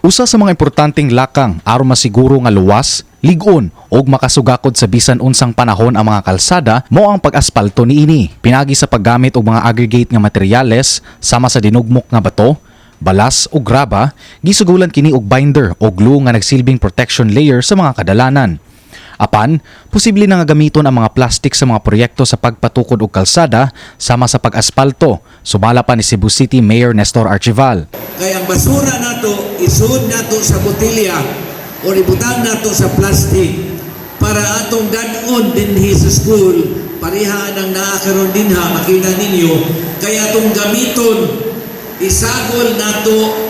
Usa sa mga importanteng lakang aron masiguro nga luwas, lig-on ug makasugakod sa bisan unsang panahon ang mga kalsada mao ang pag-aspalto niini. Pinagi sa paggamit og mga aggregate nga materyales sama sa dinugmok nga bato, balas o graba, gisugulan kini og binder o glue nga nagsilbing protection layer sa mga kadalanan. Apan, posible na nga gamiton ang mga plastic sa mga proyekto sa pagpatukod og kalsada sama sa pag-aspalto, sumala pa ni Cebu City Mayor Nestor Archival. Kay ang basura nato, isud nato sa botelya o ibutang nato sa plastic para atong dad-on dinhi sa school, pareha ang naa karon dinha, makita ninyo, kay atong gamiton, isagol nato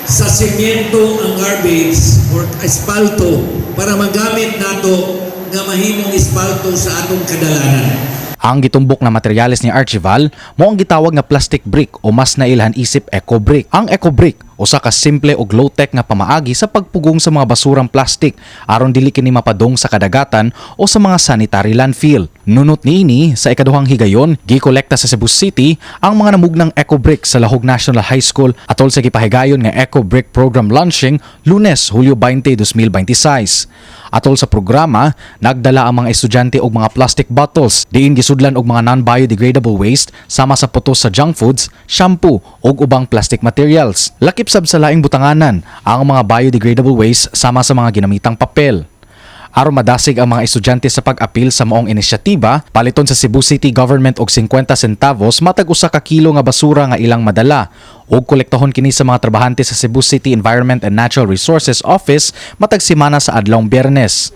sa semyento ang garbage or espalto para magamit nato nga mahimong espalto sa atong kadalanan. Ang gitumbok na materyales ni Archival mao ang gitawag nga plastic brick o mas nailhan isip eco brick. Ang eco brick usa ka simple ug low-tech nga pamaagi sa pagpugong sa mga basurang plastic aron dili kini mapadong sa kadagatan o sa mga sanitary landfill. Nunot niini, sa ikaduhang higayon, gikolekta sa Cebu City ang mga namugnang eco brick sa Lahug National High School atol sa gipahigayon nga Eco Brick Program launching Lunes, Hulyo 20, 2026. Atol sa programa, nagdala ang mga estudyante og mga plastic bottles diin gisudlan og mga non-biodegradable waste sama sa putos sa junk foods, shampoo ug ubang plastic materials. Lakip sab sa laing butanganan ang mga biodegradable waste sama sa mga ginamitang papel. Aron madasig ang mga estudyante sa pag-apil sa maong inisyatiba, paliton sa Cebu City Government og 50 centavos matag usa ka kilo nga basura nga ilang madala ug kolektahon kini sa mga trabahante sa Cebu City Environment and Natural Resources Office matag semana sa adlawng Biyernes.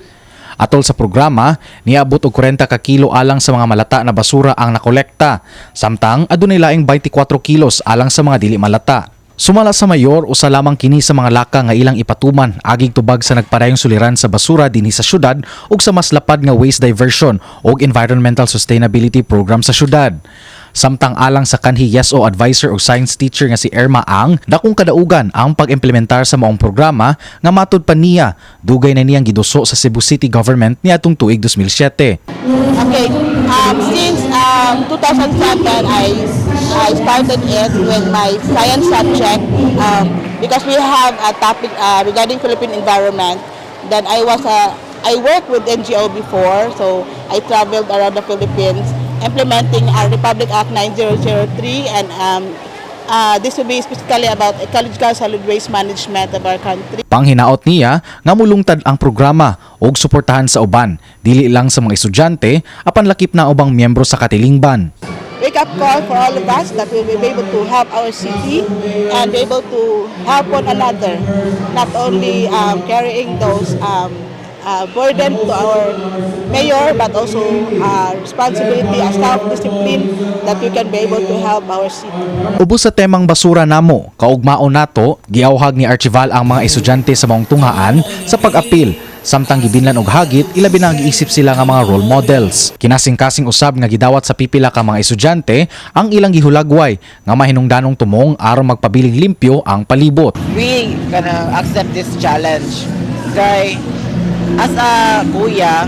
Atol sa programa, niabot og 40 ka kilo alang sa mga malata na basura ang nakolekta, samtang adunay laing 24 kilos alang sa mga dili malata. Sumala sa mayor, usa lamang kini sa mga laka nga ilang ipatuman agig tubag sa nagpadayong suliran sa basura dinhi sa syudad ug sa mas lapad nga waste diversion ug environmental sustainability program sa syudad. Samtang alang sa kanhi YES-O advisor ug science teacher nga si Erma Ang, dakong kadaugan ang pag-implementar sa maong programa nga matud pa niya, dugay na niyang giduso sa Cebu City Government niadtong tuig 2007. Okay, since 2007, I started it with my science subject because we have a topic regarding Philippine environment. Then I worked with NGO before, so I traveled around the Philippines implementing our Republic Act 9003, and this will be specifically about ecological solid waste management of our country. Panghinaot niya nga mulungtad ang programa ug suportahan sa uban, dili lang sa mga estudyante apan lakip na ubang miyembro sa katilingban. Wake up call for all of us that we will be able to help our city and be able to help one another, not only carrying those burden to our mayor, but also responsibility as self-discipline that we can be able to help our city. Ubos sa temang "Basura Namo, Kaugmaon Nato", giawhag ni Archival ang mga estudyante sa maong tunghaan sa pag-apil samtang gibinlan og hagit ilabi na ang giisip sila nga mga role models. Kinasingkasing usab nga gidawat sa pipila ka mga estudyante ang ilang gihulagway nga mahinungdanong tumong aron magpabiling limpyo ang palibot. We gonna accept this challenge kay as a kuya,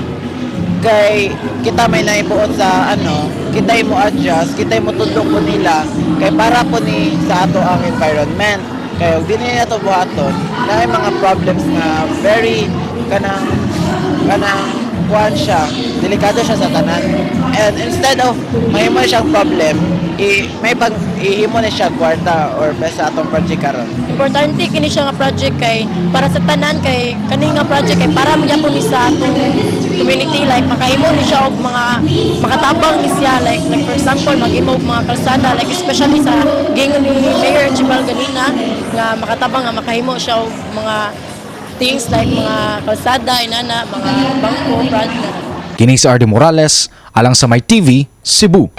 kay kita may naibuot sa ano, kita mo adjust, kita mo tudlo ko nila kay para po ni sa ato ang environment, kay og dili na to buhaton na mga problems nga very kanang kuan siya, delikado siya sa tanan. And instead of mahimo siyang problem, i may pag ihimo na siya kwarta or best sa atong project karon. Importante kini siya nga project kay para sa tanan, kay kani nga project kay para man gyapon ni sa atong community, like makahimo ni siya og mga makatabang ni siya, like for example maghimo og mga kalsada, like especially sa giingon ni Mayor Archibald ganina nga makatabang nga makahimo siya og mga things like mga kalsada inana, mga bangko, project. Kini si RD Morales alang sa My TV, Cebu.